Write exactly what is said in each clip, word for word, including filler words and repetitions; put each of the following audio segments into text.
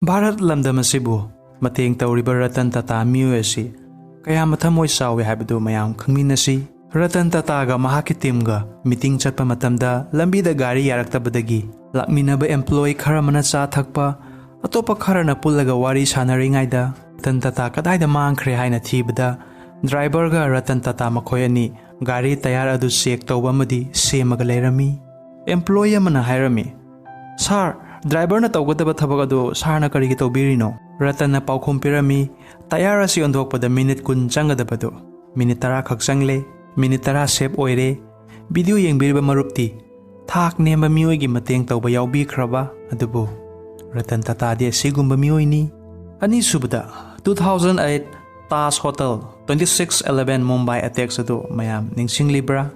ꯚꯥꯔꯠ ꯂꯝꯗꯝ ꯑꯁꯤꯕꯨ ꯃꯇꯦꯡ ꯇꯧꯔꯤꯕ ꯔꯇꯟ ꯇꯥꯇꯥ ꯃꯤꯑꯣꯏ ꯑꯁꯤ ꯀꯌꯥꯝ ꯊꯃꯣꯏ ꯆꯥꯎꯏ ꯍꯥꯏꯕꯗꯨ ꯃꯌꯥꯝ ꯈꯪꯃꯤꯟꯅꯁꯤ꯫ ꯔꯇꯟ ꯇꯥꯇꯥꯒ ꯃꯍꯥꯛꯀꯤ ꯇꯤꯝꯒ ꯃꯤꯇꯤꯡ ꯆꯠꯄ ꯃꯇꯝꯗ ꯂꯝꯕꯤꯗ ꯒꯥꯔꯤ ꯌꯥꯔꯛꯇꯕꯗꯒꯤ ꯂꯥꯛꯃꯤꯟꯅꯕ ꯑꯦꯝꯄ꯭ꯂꯣꯌꯤ ꯈꯔ ꯑꯃꯅ ꯆꯥ ꯊꯛꯄ, ꯑꯇꯣꯞꯄ ꯈꯔꯅ ꯄꯨꯜꯂꯒ ꯋꯥꯔꯤ ꯁꯥꯟꯅꯔꯤꯉꯩꯗ ꯔꯇꯟ ꯇꯥꯇꯥ ꯀꯗꯥꯏꯗ ꯃꯥꯡꯈ꯭ꯔꯦ ꯍꯥꯏꯅ ꯊꯤꯕꯗ ꯗ꯭ꯔꯥꯏꯚꯔꯒ ꯔꯇꯟ ꯇꯥꯇꯥ ꯃꯈꯣꯏ ꯑꯅꯤ ꯒꯥꯔꯤ ꯇꯌꯥꯔ ꯑꯗꯨ ꯆꯦꯛ ꯇꯧꯕ ꯑꯃꯗꯤ ꯁꯦꯝꯃꯒ ꯂꯩꯔꯝꯃꯤ꯫ ꯑꯦꯝꯄ꯭ꯂꯣꯌꯤ ꯑꯃꯅ ꯍꯥꯏꯔꯝꯃꯤ, "ꯁꯥꯔ, ꯗ꯭ꯔꯥꯏꯚꯔꯅ ꯇꯧꯒꯗꯕ ꯊꯕꯛ ꯑꯗꯨ ꯁꯥꯔꯅ ꯀꯔꯤꯒꯤ ꯇꯧꯕꯤꯔꯤꯅꯣ?" ꯔꯇꯟꯅ ꯄꯥꯎꯈꯨꯝ ꯄꯤꯔꯝꯃꯤ, "ꯇꯌꯥꯔ ꯑꯁꯤ ꯑꯣꯟꯊꯣꯛꯄꯗ ꯃꯤꯅꯤꯠ ꯀꯨꯟ ꯆꯪꯒꯗꯕꯗꯨ ꯃꯤꯅꯤꯠ ꯇꯔꯥ ꯈꯛ ꯆꯪꯂꯦ꯫ ꯃꯤꯅꯤꯠ ꯇꯔꯥ ꯁꯦꯞ ꯑꯣꯏꯔꯦ꯫ ꯚꯤꯗꯤꯑꯣ ꯌꯦꯡꯕꯤꯔꯤꯕ ꯃꯔꯨꯞꯇꯤ ꯊꯥꯛ ꯅꯦꯝꯕ ꯃꯤꯑꯣꯏꯒꯤ ꯃꯇꯦꯡ ꯇꯧꯕ ꯌꯥꯎꯕꯤꯈ꯭ꯔꯕ?" ꯑꯗꯨꯕꯨ ꯔꯇꯟ ꯇꯥꯇꯥꯗꯤ ꯑꯁꯤꯒꯨꯝꯕ ꯃꯤꯑꯣꯏꯅꯤ꯫ ꯑꯅꯤꯁꯨꯕꯗ, two thousand eight Taj Hotel, twenty six eleven Mumbai attacks ꯑꯗꯨ ꯃꯌꯥꯝ ꯅꯤꯡꯁꯤꯡꯂꯤꯕ꯭ꯔꯥ?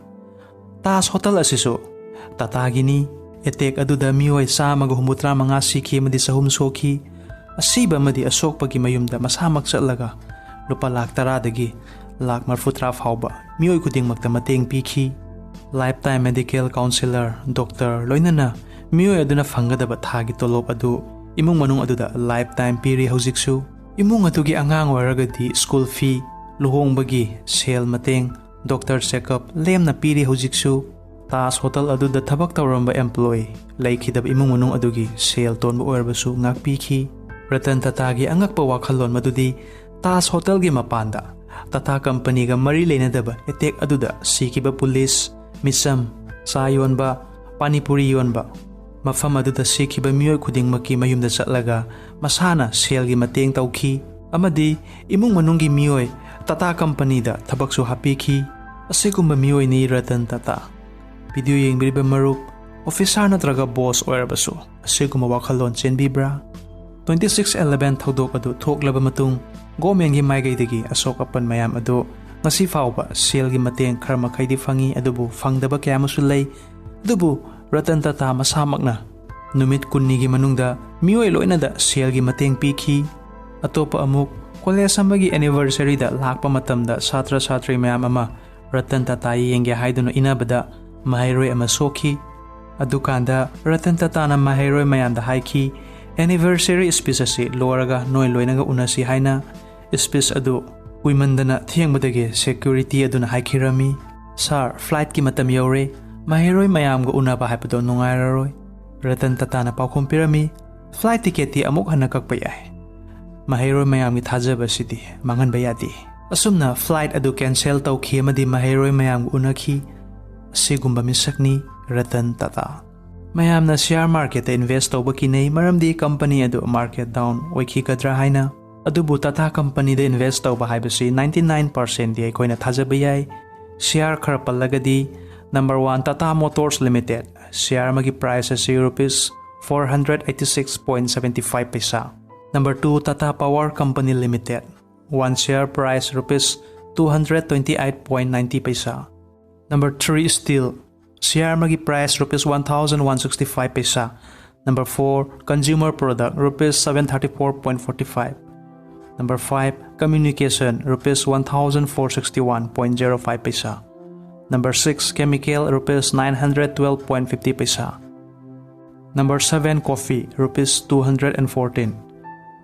ꯇꯥꯖ ꯍꯣꯇꯦꯜ ꯑꯁꯤꯁꯨ ꯇꯥꯇꯥꯒꯤꯅꯤ꯫ ꯑꯦꯇꯦꯛ ꯑꯗꯨꯗ ꯃꯤꯑꯣꯏ ꯆꯥꯝꯃꯒ ꯍꯨꯝꯐꯨꯇꯔꯥ ꯃꯉꯥ ꯁꯤꯈꯤ ꯑꯃꯗꯤ ꯆꯍꯨꯝ ꯁꯣꯛꯈꯤ꯫ ꯑꯁꯤꯕ ꯑꯃꯗꯤ ꯑꯁꯣꯛꯄꯒꯤ ꯃꯌꯨꯝꯗ ꯃꯁꯥꯃꯛ ꯆꯠꯂꯒ ꯂꯨꯄꯥ ꯂꯥꯈ ꯇꯔꯥꯗꯒꯤ ꯂꯥꯈ ꯃꯔꯤꯐꯨꯇꯔꯥ ꯐꯥꯎꯕ ꯃꯤꯑꯣꯏ ꯈꯨꯗꯤꯡꯃꯛꯇ ꯃꯇꯦꯡ ꯄꯤꯈꯤ꯫ Lifetime Medical Counselor, ꯗꯣꯛꯇꯔ, ꯂꯣꯏꯅꯅ ꯃꯤꯑꯣꯏ ꯑꯗꯨꯅ ꯐꯪꯒꯗꯕ ꯊꯥꯒꯤ ꯇꯣꯂꯣꯞ ꯑꯗꯨ ꯏꯃꯨꯡ ꯃꯅꯨꯡ ꯑꯗꯨꯗ ꯂꯥꯏꯐ ꯇꯥꯏꯝ ꯄꯤꯔꯤ ꯍꯧꯖꯤꯛꯁꯨ꯫ ꯏꯃꯨꯡ ꯑꯗꯨꯒꯤ ꯑꯉꯥꯡ ꯑꯣꯏꯔꯒꯗꯤ ꯁ꯭ꯀꯨꯜ ꯐꯤ, ꯂꯨꯍꯣꯡꯕꯒꯤ ꯁꯦꯜ ꯃꯇꯦꯡ, ꯗꯣꯛꯇꯔ ꯆꯦꯛꯑꯞ ꯂꯦꯝꯅ ꯄꯤꯔꯤ ꯍꯧꯖꯤꯛꯁꯨ꯫ ꯇꯥꯖ ꯍꯣꯇꯦꯜ ꯑꯗꯨꯗ ꯊꯕꯛ ꯇꯧꯔꯝꯕ ꯑꯦꯝꯄ꯭ꯂꯣꯌꯤ ꯂꯩꯈꯤꯗꯕ ꯏꯃꯨꯡ ꯃꯅꯨꯡ ꯑꯗꯨꯒꯤ ꯁꯦꯜ ꯇꯣꯟꯕ ꯑꯣꯏꯔꯕꯁꯨ ꯉꯥꯛꯄꯤꯈꯤ꯫ ꯔꯇꯟ ꯇꯥꯇꯥꯒꯤ ꯑꯉꯛꯄ ꯋꯥꯈꯜꯂꯣꯟ ꯃꯗꯨꯗꯤ ꯇꯥꯖ ꯍꯣꯇꯦꯜꯒꯤ ꯃꯄꯥꯟꯗ ꯇꯥꯇꯥ ꯀꯝꯄꯅꯤꯒ ꯃꯔꯤ ꯂꯩꯅꯗꯕ ꯑꯦꯇꯦꯛ ꯑꯗꯨꯗ ꯁꯤꯈꯤꯕ ꯄꯨꯂꯤꯁ, ꯃꯤꯆꯝ, ꯆꯥ ꯌꯣꯟꯕ, ꯄꯥꯅꯤꯄꯨꯔꯤ ꯌꯣꯟꯕ, ꯃꯐꯝ ꯑꯗꯨꯗ ꯁꯤꯈꯤꯕ ꯃꯤꯑꯣꯏ ꯈꯨꯗꯤꯡꯃꯛꯀꯤ ꯃꯌꯨꯝꯗ ꯆꯠꯂꯒ ꯃꯁꯥꯅ ꯁꯦꯜꯒꯤ ꯃꯇꯦꯡ ꯇꯧꯈꯤ ꯑꯃꯗꯤ ꯏꯃꯨꯡ ꯃꯅꯨꯡꯒꯤ ꯃꯤꯑꯣꯏ ꯇꯥꯇꯥ ꯀꯝꯄꯅꯤꯗ ꯊꯕꯛꯁꯨ ꯍꯥꯞꯄꯤꯈꯤ꯫ ꯑꯁꯤꯒꯨꯝꯕ ꯃꯤꯑꯣꯏꯅꯤ ꯔꯇꯟ ꯇꯥꯇꯥ꯫ ꯚꯤꯗꯤꯑꯣ ꯌꯦꯡꯕꯤꯔꯤꯕ ꯃꯔꯨꯞ, ꯑꯣꯐꯤꯁꯥꯔ ꯅꯠꯇ꯭ꯔꯒ ꯕꯣꯁ ꯑꯣꯏꯔꯕꯁꯨ ꯑꯁꯤꯒꯨꯝꯕ ꯋꯥꯈꯜꯂꯣꯟ ꯆꯦꯟꯕꯤꯕ꯭ꯔꯥ? Twenty six eleven ꯊꯧꯗꯣꯛ ꯑꯗꯨ ꯊꯣꯛꯂꯕ ꯃꯇꯨꯡ, ꯒꯣꯃꯦꯟꯒꯤ ꯃꯥꯏꯀꯩꯗꯒꯤ ꯑꯁꯣꯛ ꯑꯄꯟ ꯃꯌꯥꯝ ꯑꯗꯨ ꯉꯁꯤ ꯐꯥꯎꯕ ꯁꯦꯜꯒꯤ ꯃꯇꯦꯡ ꯈꯔ ꯃꯈꯩꯗꯤ ꯐꯪꯉꯤ, ꯑꯗꯨꯕꯨ ꯐꯪꯗꯕ ꯀꯌꯥ ꯑꯃꯁꯨ ꯂꯩ꯫ ꯑꯗꯨꯕꯨ ꯔꯇꯟ ꯇꯥꯇꯥ ꯃꯁꯥꯃꯛꯅ ꯅꯨꯃꯤꯠ ꯀꯨꯟꯅꯤꯒꯤ ꯃꯅꯨꯡꯗ ꯃꯤꯑꯣꯏ ꯂꯣꯏꯅꯗ ꯁꯦꯜꯒꯤ ꯃꯇꯦꯡ ꯄꯤꯈꯤ꯫ ꯑꯇꯣꯞꯄ ꯑꯃꯨꯛ, ꯀꯣꯂꯦꯖ ꯑꯃꯒꯤ ꯑꯦꯅꯤꯚꯔꯁꯔꯤꯗ ꯂꯥꯛꯄ ꯃꯇꯝꯗ ꯁꯥꯇ꯭ꯔ ꯁꯥꯇ꯭ꯔꯤ ꯃꯌꯥꯝ ꯑꯃ ꯔꯇꯟ ꯇꯥꯇꯥ ꯌꯦꯡꯒꯦ ꯍꯥꯏꯗꯨꯅ ꯏꯟꯅꯕꯗ ꯃꯍꯩꯔꯣꯏ ꯑꯃ ꯁꯣꯛꯈꯤ꯫ ꯑꯗꯨꯀꯥꯟꯗ ꯔꯇꯟ ꯇꯥꯇꯥꯅ ꯃꯍꯩꯔꯣꯏ ꯃꯌꯥꯝꯗ ꯍꯥꯏꯈꯤ, Anniversary speech ꯑꯁꯤ ꯂꯣꯏꯔꯒ ꯅꯣꯏ ꯂꯣꯏꯅꯒ ꯎꯅꯁꯤ ꯍꯥꯏꯅ speech ꯑꯗꯨ ꯀꯨꯏꯃꯟꯗꯅ ꯊꯦꯡꯕꯗꯒꯤ security ꯑꯗꯨꯅ ꯍꯥꯏꯈꯤꯔꯝꯃꯤ, "Sir, flightꯀꯤ ꯃꯇꯝ ꯌꯧꯔꯦ, ꯃꯍꯩꯔꯣꯏ ꯃꯌꯥꯝꯒ ꯎꯅꯕ ꯍꯥꯏꯕꯗꯣ ꯅꯨꯡꯉꯥꯏꯔꯔꯣꯏ꯫" ꯔꯇꯟ ꯇꯥꯇꯥꯅ ꯄꯥꯎꯈꯨꯝ ꯄꯤꯔꯝꯃꯤ, "Flight ticketꯇꯤ ꯑꯃꯨꯛ ꯍꯟꯅ ꯀꯛꯄ ꯌꯥꯏ꯫ ꯃꯍꯩꯔꯣꯏ ꯃꯌꯥꯝꯒꯤ ꯊꯥꯖꯕ ꯑꯁꯤꯗꯤ ꯃꯥꯡꯍꯟꯕ ꯌꯥꯗꯦ꯫" ꯑꯁꯨꯝꯅ flight ꯑꯗꯨ cancel ꯇꯧꯈꯤ ꯑꯃꯗꯤ ꯃꯍꯩꯔꯣꯏ ꯃꯌꯥꯝꯒ ꯎꯅꯈꯤ꯫ ꯑꯁꯤꯒꯨꯝꯕ ꯃꯤꯁꯛꯅꯤ ꯔꯇꯟ ꯇꯥꯇꯥ꯫ ꯃꯌꯥꯝꯅ share marketꯇ invest ꯇꯧꯕ ꯀꯤꯅꯩ, ꯃꯔꯝꯗꯤ company ꯑꯗꯨ market down ꯑꯣꯏꯈꯤꯒꯗ꯭ꯔꯥ ꯍꯥꯏꯅ꯫ ꯑꯗꯨꯕꯨ Tata companyꯗ invest ꯇꯧꯕ ꯍꯥꯏꯕꯁꯤ ninety nine percentꯗꯤ ꯑꯩꯈꯣꯏꯅ ꯊꯥꯖꯕ ꯌꯥꯏ꯫ Share ꯈꯔ ꯄꯜꯂꯒꯗꯤ, number one, Tata Motors Limited, share ꯑꯃꯒꯤ price ꯑꯁꯤ rupees four hundred eighty six point seventy five ꯄꯩꯁꯥ꯫ Number two, Tata Power Company Limited, one share price rupees two hundred twenty eight point ninety ꯄꯩꯁꯥ꯫ Number three, steel, share ꯑꯃꯒꯤ price rupees one thousand one sixty five ꯄꯩꯁꯥ꯫ Number four, consumer product, rupees seven thirty four point forty five. Number five, communication, rupees one thousand four sixty one point zero five ꯄꯩꯁꯥ꯫ Number six, chemical, rupees nine hundred twelve point fifty ꯄꯩꯁꯥ꯫ Number seven, coffee, rupees two hundred and fourteen.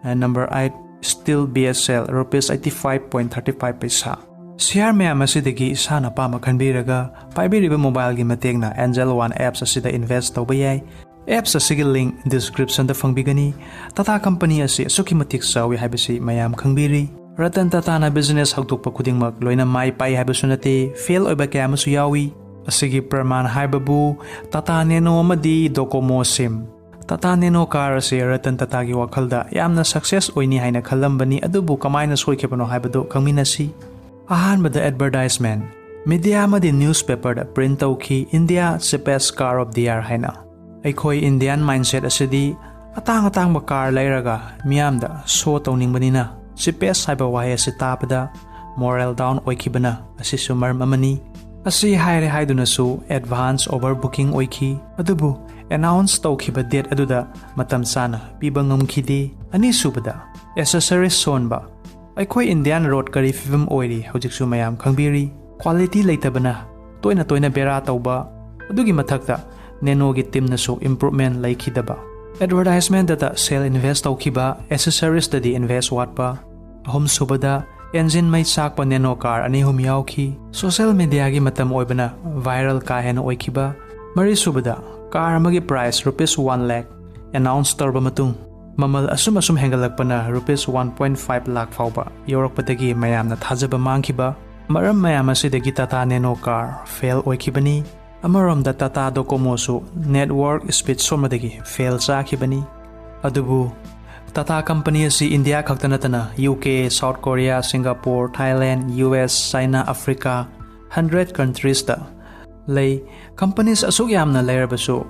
And number eight, steel B S L, rupees eighty five point thirty five ꯄꯩꯁꯥ꯫ Share ꯃꯌꯥꯝ ꯑꯁꯤꯗꯒꯤ ꯏꯁꯥꯅ ꯑꯄꯥꯝꯕ ꯈꯟꯕꯤꯔꯒ ꯄꯥꯏꯕꯤꯔꯤꯕ mobileꯒꯤ ꯃꯇꯦꯡꯅ Angel One apps ꯑꯁꯤꯗ invest ꯇꯧꯕ ꯌꯥꯏ꯫ Apps ꯑꯁꯤꯒꯤ link descriptionꯗ ꯐꯪꯕꯤꯒꯅꯤ꯫ Tata company ꯑꯁꯤ ꯑꯁꯨꯛꯀꯤ ꯃꯇꯤꯛ ꯆꯥꯎꯏ ꯍꯥꯏꯕꯁꯤ ꯃꯌꯥꯝ ꯈꯪꯕꯤꯔꯤ꯫ ꯔꯇꯟ ꯇꯥꯇꯥꯅ business ꯍꯧꯗꯣꯛꯄ ꯈꯨꯗꯤꯡꯃꯛ ꯂꯣꯏꯅ ꯃꯥꯏ ꯄꯥꯛꯏ ꯍꯥꯏꯕꯁꯨ ꯅꯠꯇꯦ, fail ꯑꯣꯏꯕ ꯀꯌꯥ ꯑꯃꯁꯨ ꯌꯥꯎꯏ꯫ ꯑꯁꯤꯒꯤ ꯄ꯭ꯔꯃꯥꯟ ꯍꯥꯏꯕꯕꯨ Tata Nano ꯑꯃꯗꯤ Docomo SIM꯫ Tata Nano car ꯑꯁꯤ ꯔꯇꯟ ꯇꯥꯇꯥꯒꯤ ꯋꯥꯈꯜꯗ ꯌꯥꯝꯅ success ꯑꯣꯏꯅꯤ ꯍꯥꯏꯅ ꯈꯜꯂꯝꯕꯅꯤ, ꯑꯗꯨꯕꯨ ꯀꯃꯥꯏꯅ ꯁꯣꯏꯈꯤꯕꯅꯣ ꯍꯥꯏꯕꯗꯨ ꯈꯪꯃꯤꯟꯅꯁꯤ꯫ ꯑꯍꯥꯟꯕꯗ advertisement꯫ Media ꯑꯃꯗꯤ newspaperꯗ print ꯇꯧꯈꯤ, "India cheapest car of the year" ꯍꯥꯏꯅ꯫ ꯑꯩꯈꯣꯏ Indian mindset ꯑꯁꯤꯗꯤ ꯑꯇꯥꯡ ꯑꯇꯥꯡꯕ car ꯂꯩꯔꯒ ꯃꯤꯌꯥꯝꯗ show ꯇꯧꯅꯤꯡꯕꯅꯤꯅ, cheapest ꯍꯥꯏꯕ ꯋꯥꯍꯩ ꯑꯁꯤ ꯇꯥꯕꯗ moral down ꯑꯣꯏꯈꯤꯕꯅ ꯑꯁꯤꯁꯨ ꯃꯔꯝ ꯑꯃꯅꯤ꯫ ꯑꯁꯤ ꯍꯥꯏꯔꯦ ꯍꯥꯏꯗꯨꯅꯁꯨ advance overbooking ꯑꯣꯏꯈꯤ, ꯑꯗꯨꯕꯨ announce ꯇꯧꯈꯤꯕ date ꯑꯗꯨꯗ ꯃꯇꯝ ꯆꯥꯅ ꯄꯤꯕ ꯉꯝꯈꯤꯗꯦ꯫ ꯑꯅꯤꯁꯨꯕꯗ, accessories ꯁꯣꯟꯕ꯫ ꯑꯩꯈꯣꯏ Indian road ꯀꯔꯤ ꯐꯤꯕꯝ ꯑꯣꯏꯔꯤ ꯍꯧꯖꯤꯛꯁꯨ ꯃꯌꯥꯝ ꯈꯪꯕꯤꯔꯤ꯫ Quality ꯂꯩꯇꯕꯅ ꯇꯣꯏꯅ ꯇꯣꯏꯅ ꯕꯦꯔꯥ ꯇꯧꯕ, ꯑꯗꯨꯒꯤ ꯃꯊꯛꯇ Nanoꯒꯤ teamꯅꯁꯨ improvement ꯂꯩꯈꯤꯗꯕ꯫ ꯑꯦꯗꯚꯔꯇꯥꯏꯖꯃꯦꯟꯗꯇ ꯁꯦꯜ ꯏꯟꯚꯦꯁ ꯇꯧꯈꯤꯕ, ꯑꯦꯁꯦꯁꯔꯤꯁꯇꯗꯤ ꯏꯟꯚꯦꯁ ꯋꯥꯠꯄ꯫ ꯑꯍꯨꯝꯁꯨꯕꯗ, ꯑꯦꯟꯖꯤꯟ ꯃꯩ ꯆꯥꯛꯄ ꯅꯦꯅꯣ ꯀꯥꯔ ꯑꯅꯤ ꯑꯍꯨꯝ ꯌꯥꯎꯈꯤ꯫ ꯁꯣꯁꯦꯜ ꯃꯦꯗꯤꯌꯥꯒꯤ ꯃꯇꯝ ꯑꯣꯏꯕꯅ ꯚꯥꯏꯔꯦꯜ ꯀꯥ ꯍꯦꯟꯅ ꯑꯣꯏꯈꯤꯕ꯫ ꯃꯔꯤꯁꯨꯕꯗ, ꯀꯥꯔ ꯑꯃꯒꯤ price rupees one lakh announce ꯇꯧꯔꯕ ꯃꯇꯨꯡ, ꯃꯃꯜ ꯑꯁꯨꯝ ꯑꯁꯨꯝ ꯍꯦꯟꯒꯠꯂꯛꯄꯅ rupees one point five lakh ꯐꯥꯎꯕ ꯌꯧꯔꯛꯄꯗꯒꯤ ꯃꯌꯥꯝꯅ ꯊꯥꯖꯕ ꯃꯥꯡꯈꯤꯕ꯫ ꯃꯔꯝ ꯃꯌꯥꯝ ꯑꯁꯤꯗꯒꯤ ꯇꯥꯇꯥ ꯅꯦꯅꯣ ꯀꯥꯔ ꯐꯦꯜ ꯑꯣꯏꯈꯤꯕꯅꯤ꯫ ꯑꯃꯔꯣꯝꯗ, ꯇꯥꯇꯥ ꯗꯣꯀꯣꯃꯣꯁꯨ ꯅꯦꯠꯋꯥꯔꯛ ꯁ꯭ꯄꯤꯗ ꯁꯣꯟꯕꯗꯒꯤ ꯐꯦꯜ ꯆꯥꯈꯤꯕꯅꯤ꯫ ꯑꯗꯨꯕꯨ ꯇꯥꯇꯥ ꯀꯝꯄꯅꯤ ꯑꯁꯤ ꯏꯟꯗꯤꯌꯥ ꯈꯛꯇ ꯅꯠꯇꯅ U K, South Korea, Singapore, Thailand, U S, China, Africa, hundred ꯀꯟꯇ꯭ꯔꯤꯁꯇ ꯂꯩ꯫ ꯀꯝꯄꯅꯤꯁ ꯑꯁꯨꯛ ꯌꯥꯝꯅ ꯂꯩꯔꯕꯁꯨ,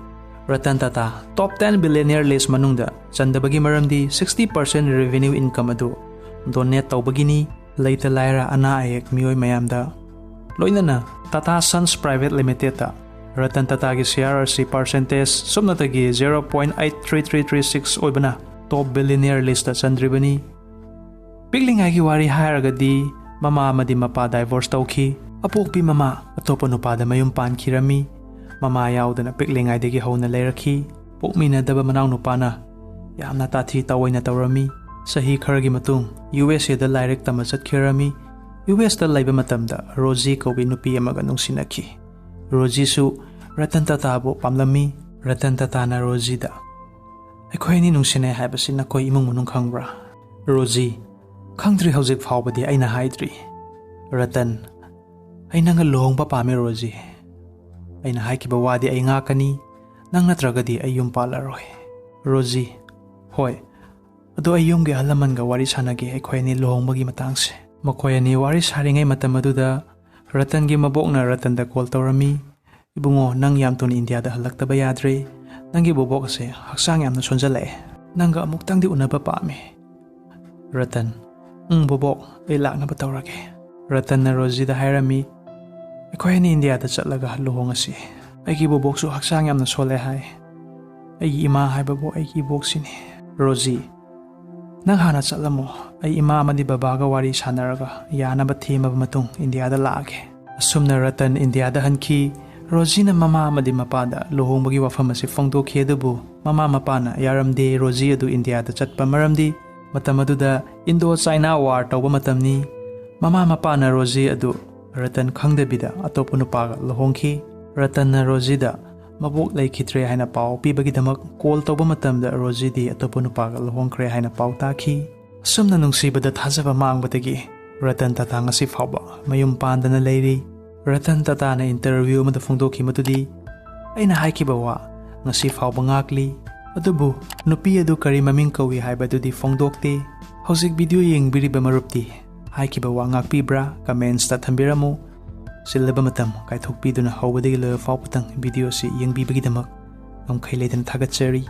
ꯔꯇꯟ ꯇꯥꯇꯥ ꯇꯣꯞ ꯇꯦꯟ ꯕꯤꯂꯤꯌꯅꯤꯌꯔ ꯂꯤꯁ ꯃꯅꯨꯡꯗ ꯆꯟꯗꯕꯒꯤ ꯃꯔꯝꯗꯤ ꯁꯤꯛꯁꯇꯤ ꯄꯥꯔꯁꯦꯟ ꯔꯦꯚꯤꯅ꯭ꯌꯨ ꯏꯟꯀꯝ ꯑꯗꯨ ꯗꯣꯅꯦꯠ ꯇꯧꯕꯒꯤꯅꯤ꯫ ꯂꯩꯇ ꯂꯥꯏꯔ, ꯑꯅꯥ ꯑꯌꯦꯛ, ꯃꯤꯑꯣꯏ ꯃꯌꯥꯝꯗ꯫ ꯂꯣꯏꯅꯅ ꯇꯥꯇꯥ ꯁꯟꯁ ꯄ꯭ꯔꯥꯏꯚꯦꯠ ꯂꯤꯃꯤꯇꯦꯠꯇ ꯔꯇꯟ ꯇꯥꯇꯥꯒꯤ ꯁꯤꯌꯥꯔ ꯑꯁꯤ ꯄꯥꯔꯁꯦꯟꯇꯦꯖ ꯁꯨꯞꯅꯇꯒꯤ zero point eight three three three six ꯑꯣꯏꯕꯅ ꯇꯣꯞ ꯕꯤꯂꯤꯌꯅꯤꯌꯔ ꯂꯤꯁꯇ ꯆꯟꯗ꯭ꯔꯤꯕꯅꯤ꯫ ꯄꯤꯛꯂꯤꯉꯥꯏꯒꯤ ꯋꯥꯔꯤ ꯍꯥꯏꯔꯒꯗꯤ, ꯃꯃꯥ ꯑꯃꯗꯤ ꯃꯄꯥ ꯗꯥꯏꯚꯣꯔꯁ ꯇꯧꯈꯤ꯫ ꯑꯄꯣꯛꯄꯤ ꯃꯃꯥ ꯑꯇꯣꯞꯄ ꯅꯨꯄꯥꯗ ꯃꯌꯨꯝ ꯄꯥꯟꯈꯤꯔꯝꯃꯤ꯫ ꯃꯃꯥ ꯌꯥꯎꯗꯅ ꯄꯤꯛꯂꯤꯉꯥꯏꯗꯒꯤ ꯍꯧꯅ ꯂꯩꯔꯛꯈꯤ꯫ ꯄꯣꯛꯃꯤꯟꯅꯗꯕ ꯃꯅꯥꯎꯅꯨꯄꯥꯅ ꯌꯥꯝꯅ ꯇꯥꯊꯤ ꯇꯥꯑꯣꯏꯅ ꯇꯧꯔꯝꯃꯤ꯫ ꯆꯍꯤ ꯈꯔꯒꯤ ꯃꯇꯨꯡ ꯌꯨ ꯑꯦꯁ ꯑꯦꯗ ꯂꯥꯏꯔꯤꯛ ꯇꯝꯕ ꯆꯠꯈꯤꯔꯝꯃꯤ꯫ ꯌꯨ ꯑꯦꯁꯇ ꯂꯩꯕ ꯃꯇꯝꯗ ꯔꯣꯖꯤ ꯀꯧꯕꯤ ꯅꯨꯄꯤ ꯑꯃꯒ ꯅꯨꯡꯁꯤꯅꯈꯤ꯫ ꯔꯣꯖꯤꯁꯨ ꯔꯇꯟ ꯇꯥꯇꯥꯕꯨ ꯄꯥꯝꯂꯝꯃꯤ꯫ ꯔꯇꯟ ꯇꯥꯇꯥꯅ ꯔꯣꯖꯤꯗ, "ꯑꯩꯈꯣꯏ ꯑꯅꯤ ꯅꯨꯡꯁꯤꯅꯩ ꯍꯥꯏꯕꯁꯤ ꯅꯈꯣꯏ ꯏꯃꯨꯡ ꯃꯅꯨꯡ ꯈꯪꯕ꯭ꯔꯥ?" ꯔꯣꯖꯤ, "ꯈꯪꯗ꯭ꯔꯤ, ꯍꯧꯖꯤꯛ ꯐꯥꯎꯕꯗꯤ ꯑꯩꯅ ꯍꯥꯏꯗ꯭ꯔꯤ꯫" ꯔꯇꯟ, "ꯑꯩ ꯅꯪꯒ ꯂꯨꯍꯣꯡꯕ ꯄꯥꯝꯃꯤ ꯔꯣꯖꯤ꯫ ꯑꯩꯅ ꯍꯥꯏꯈꯤꯕ ꯋꯥꯗꯤ ꯑꯩ ꯉꯥꯛꯀꯅꯤ꯫ ꯅꯪ ꯅꯠꯇ꯭ꯔꯒꯗꯤ ꯑꯩ ꯌꯨꯝ ꯄꯥꯜꯂꯔꯣꯏ꯫" ꯔꯣꯖꯤ, "ꯍꯣꯏ, ꯑꯗꯣ ꯑꯩ ꯌꯨꯝꯒꯤ ꯑꯍꯜ ꯂꯃꯟꯒ ꯋꯥꯔꯤ ꯁꯥꯟꯅꯒꯦ ꯑꯩꯈꯣꯏ ꯑꯅꯤ ꯂꯨꯍꯣꯡꯕꯒꯤ ꯃꯇꯥꯡꯁꯦ꯫" ꯃꯈꯣꯏ ꯑꯅꯤ ꯋꯥꯔꯤ ꯁꯥꯔꯤꯉꯩ ꯃꯇꯝ ꯑꯗꯨꯗ ꯔꯇꯟꯒꯤ ꯃꯕꯣꯛꯅ ꯔꯇꯟꯗ ꯀꯣꯜ ꯇꯧꯔꯝꯃꯤ꯫ "ꯏꯕꯨꯡꯉꯣ, ꯅꯪ ꯌꯥꯝ ꯊꯨꯅ ꯏꯟꯗꯤꯌꯥꯗ ꯍꯜꯂꯛꯇꯕ ꯌꯥꯗ꯭ꯔꯦ꯫ ꯅꯪꯒꯤ ꯕꯣꯕꯣꯛ ꯑꯁꯦ ꯍꯛꯆꯥꯡ ꯌꯥꯝꯅ ꯁꯣꯟꯖꯜꯂꯛꯑꯦ꯫ ꯅꯪꯒ ꯑꯃꯨꯛꯇꯪꯗꯤ ꯎꯅꯕ ꯄꯥꯝꯃꯤ꯫" ꯔꯇꯟ, "ꯎꯝ ꯕꯣꯕꯣꯛ, ꯑꯩ ꯂꯥꯛꯅꯕ ꯇꯧꯔꯒꯦ꯫" ꯔꯇꯟꯅ ꯔꯣꯖꯤꯗ ꯍꯥꯏꯔꯝꯃꯤ, "ꯑꯩꯈꯣꯏ ꯑꯅꯤ ꯏꯟꯗꯤꯌꯥꯗ ꯆꯠꯂꯒ ꯂꯨꯍꯣꯡꯉꯁꯤ꯫ ꯑꯩꯒꯤ ꯕꯣꯕꯣꯛꯁꯨ ꯍꯛꯆꯥꯡ ꯌꯥꯝꯅ ꯁꯣꯜꯂꯦ ꯍꯥꯏ꯫ ꯑꯩꯒꯤ ꯏꯃꯥ ꯍꯥꯏꯕꯕꯨ ꯑꯩꯒꯤ ꯏꯕꯣꯛꯁꯤꯅꯤ꯫" ꯔꯣꯖꯤ, "ꯅꯪ ꯍꯥꯟꯅ ꯆꯠꯂꯝꯃꯣ꯫ ꯑꯩ ꯏꯃꯥ ꯑꯃꯗꯤ ꯕꯕꯥꯒ ꯋꯥꯔꯤ ꯁꯥꯟꯅꯔꯒ ꯌꯥꯅꯕ ꯊꯦꯝꯃꯕ ꯃꯇꯨꯡ ꯏꯟꯗꯤꯌꯥꯗ ꯂꯥꯛꯑꯒꯦ꯫" ꯑꯁꯨꯝꯅ ꯔꯇꯟ ꯏꯟꯗꯤꯌꯥꯗ ꯍꯟꯈꯤ꯫ ꯔꯣꯖꯤꯅ ꯃꯃꯥ ꯑꯃꯗꯤ ꯃꯄꯥꯗ ꯂꯨꯍꯣꯡꯕꯒꯤ ꯋꯥꯐꯝ ꯑꯁꯤ ꯐꯣꯡꯗꯣꯛꯈꯤ, ꯑꯗꯨꯕꯨ ꯃꯃꯥ ꯃꯄꯥꯅ ꯌꯥꯔꯝꯗꯦ꯫ ꯔꯣꯖꯤ ꯑꯗꯨ ꯏꯟꯗꯤꯌꯥꯗ ꯆꯠꯄ ꯃꯔꯝꯗꯤ ꯃꯇꯝ ꯑꯗꯨꯗ ꯏꯟꯗꯣ ꯆꯥꯏꯅꯥ ꯋꯥꯔ ꯇꯧꯕ ꯃꯇꯝꯅꯤ꯫ ꯃꯃꯥ ꯃꯄꯥꯅ ꯔꯣꯖꯤ ꯑꯗꯨ ꯔꯇꯟ ꯈꯪꯗꯕꯤꯗ ꯑꯇꯣꯞꯄ ꯅꯨꯄꯥꯒ ꯂꯨꯍꯣꯡꯈꯤ꯫ ꯔꯇꯟꯅ ꯔꯣꯖꯤꯗ ꯃꯕꯣꯛ ꯂꯩꯈꯤꯗ꯭ꯔꯦ ꯍꯥꯏꯅ ꯄꯥꯎ ꯄꯤꯕꯒꯤꯗꯃꯛ ꯀꯣꯜ ꯇꯧꯕ ꯃꯇꯝꯗ ꯔꯣꯖꯤꯗꯤ ꯑꯇꯣꯞꯄ ꯅꯨꯄꯥꯒ ꯂꯨꯍꯣꯡꯈ꯭ꯔꯦ ꯍꯥꯏꯅ ꯄꯥꯎ ꯇꯥꯈꯤ꯫ ꯑꯁꯨꯝꯅ ꯅꯨꯡꯁꯤꯕꯗ ꯊꯥꯖꯕ ꯃꯥꯡꯕꯗꯒꯤ ꯔꯇꯟ ꯇꯥꯇꯥ ꯉꯁꯤ ꯐꯥꯎꯕ ꯃꯌꯨꯝ ꯄꯥꯟꯗꯅ ꯂꯩꯔꯤ꯫ ꯔꯇꯟ ꯇꯥꯇꯥꯅ ꯏꯟꯇꯔꯚ꯭ꯌꯨ ꯑꯃꯗ ꯐꯣꯡꯗꯣꯛꯈꯤ ꯃꯗꯨꯗꯤ, "ꯑꯩꯅ ꯍꯥꯏꯈꯤꯕ ꯋꯥ ꯉꯁꯤ ꯐꯥꯎꯕ ꯉꯥꯛꯂꯤ, ꯑꯗꯨꯕꯨ ꯅꯨꯄꯤ ꯑꯗꯨ ꯀꯔꯤ ꯃꯃꯤꯡ ꯀꯧꯏ ꯍꯥꯏꯕꯗꯨꯗꯤ ꯐꯣꯡꯗꯣꯛꯇꯦ꯫" ꯍꯧꯖꯤꯛ ꯚꯤꯗꯤꯑꯣ ꯌꯦꯡꯕꯤꯔꯤꯕ ꯃꯔꯨꯞꯇꯤ ꯍꯥꯏꯈꯤꯕ ꯋꯥ ꯉꯥꯛꯄꯤꯕ꯭ꯔꯥ? ꯀꯃꯦꯟꯁꯇ ꯊꯝꯕꯤꯔꯝꯃꯨ꯫ ꯆꯤꯜꯂꯕ ꯃꯇꯝ ꯀꯥꯏꯊꯣꯛꯄꯤꯗꯨꯅ ꯍꯧꯕꯗꯒꯤ ꯂꯣꯏꯕ ꯐꯥꯎꯕꯇꯪ ꯚꯤꯗꯤꯑꯣ ꯑꯁꯤ ꯌꯦꯡꯕꯤꯕꯒꯤꯗꯃꯛ ꯉꯝꯈꯩ ꯂꯩꯇꯅ ꯊꯥꯒꯠꯆꯔꯤ꯫